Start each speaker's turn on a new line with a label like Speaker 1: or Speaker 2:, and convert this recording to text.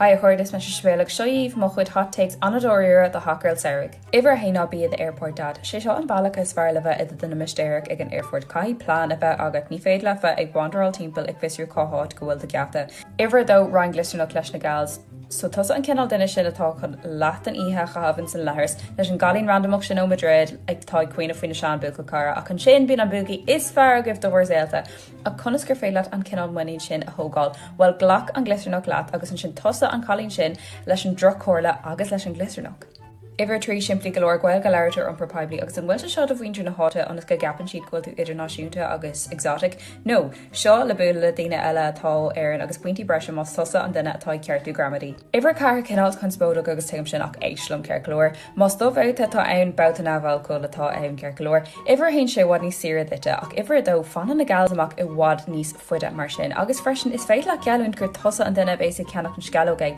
Speaker 1: Hi a chairde, is mise Sibéal agus seo dhaoibh mo chuid hot takes an-dáiríre do Hot Girl Samhraidh. Uimhir a haon ná bí i d'airport dad. Sé seo an bealach is fearr le bheith i do dhuine mistéireach ag an aerfort. Caithfidh plean a bheith agat, ní féidir leat bheith ag wanderáil timpeall ag fiosrú cá háit go bhfuil do gheata. Uimhir a dó, roinn glioscarnach leis na gals. So tusa an cineál duine sin atá chun leath den oíche a chaitheamh ins an leithreas leis an gcailín randamach sin ó Madrid atá ag caoineadh faoina sean buachaill cara ach ansin bíonn an boogie is fearr agaibh de bhur saolta. Ach conas gur féidir leat an cineál muinín sin a thógáil? Bhuel, glac an glioscarnach leat agus ansin tusa an cailín sin leis an droch-chomhairle agus leis an glioscarnach. Uimhir 3, Simplí go leor, Gaeilge a labhairt ar iompar poiblí agus an bhfuil sé seo do mhuintir na háite ionas go gceapann siad go bhfuil tú idirnáisiúnta agus exotic? No, seo le bualadh le daoine eile atá ó Éirinn agus pointí breise más tusa an duine atá ag ceartú gramadaí. Uimhir 4, Cineál conspóideach agus tuigim sin ach éist liom ceart go leor. Más do bhabhta atá ann, babhta neamh-alcóil atá ann, ceart go leor. Uimhir a haon sé i bhfad níos saoire duitse, ach uimhir a dó, fanann na gals amach i bhfad níos faide mar sin. Agus freisin, is féidir leat geallúint gur tusa an duine a bhéas ag ceannach na sceallóg ag.